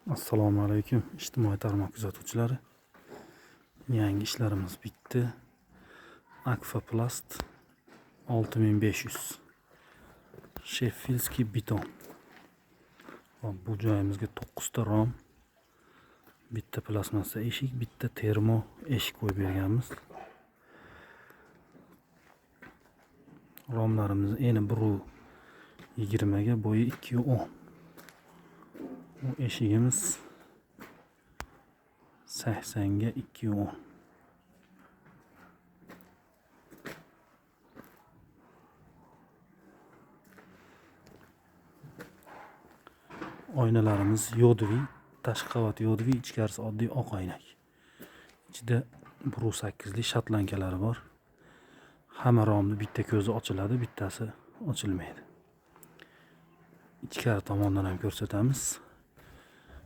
Assalomu alaykum ijtimoiy tarmoq kuzatuvchilari. Yangi ishlarimiz bitdi. Akfaplast 6500. Sheffieldskiy beton. Hop, bu joyimizga 9 ta rom, bitta plastmassa eshik, bitta termo eshik qo'yib berganmiz. Romlarimiz eni 1.20 ga, bo'yi 2.10. Bu eshigimiz 80 ga 2.10. Oynalarimiz yodviy, tashqi qavat yodviy, ichkarisi oddiy oq oynak. Ichida 1.8lik shotlankalari bor. Hamma romni bitta ko'zi ochiladi, bittasi ochilmaydi. Ichkari tomondan ham ko'rsatamiz.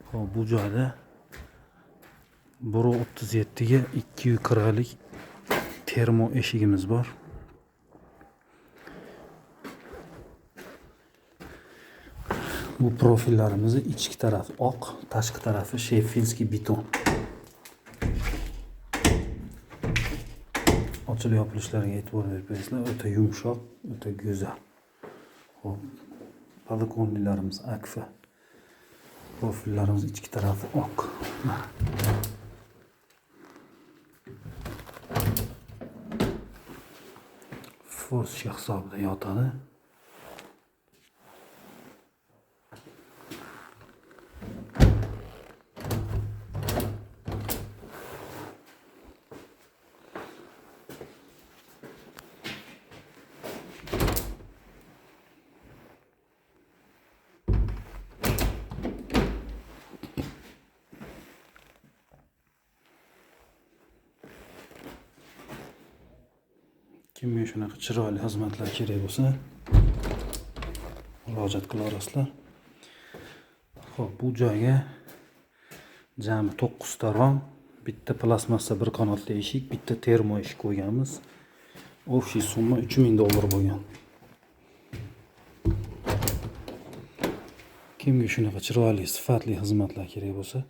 Xo'p, bu joyda 1.37 ga 2.40lik termo eshigimiz bor. Bu profillarimizni ichki tarafi oq, tashqi tarafi sheffieldskiy beton. Ochilib yopilishlariga e'tibor berib qo'yasizlar, o'ta yumshoq, o'ta go'zal. Xo'p, balkonlarimiz akfa. Profillarimiz ichki tarafi oq. Forscha hisobida yotadi. Kimga shunaqa chiroyli xizmatlar kerak bo'lsa, murojaat qila olasizlar. Xo'p, bu joyga jami 9 ta rom, bitta plastmassa bir qanotli eshik, bitta termo eshik qo'yganmiz. Общий summa $3000 bo'lgan. Kimga shunaqa chiroyli, sifatli xizmatlar kerak bo'lsa,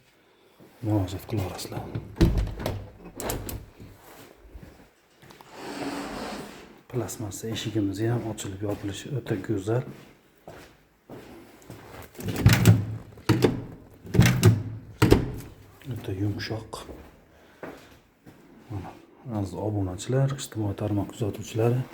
murojaat qila olasizlar. Plastmassa eshigimiz ham ochilib yopilishi o'ta go'zal. O'ta yumshoq. Mana aziz obunachilar, ijtimoiy tarmoq kuzatuvchilari,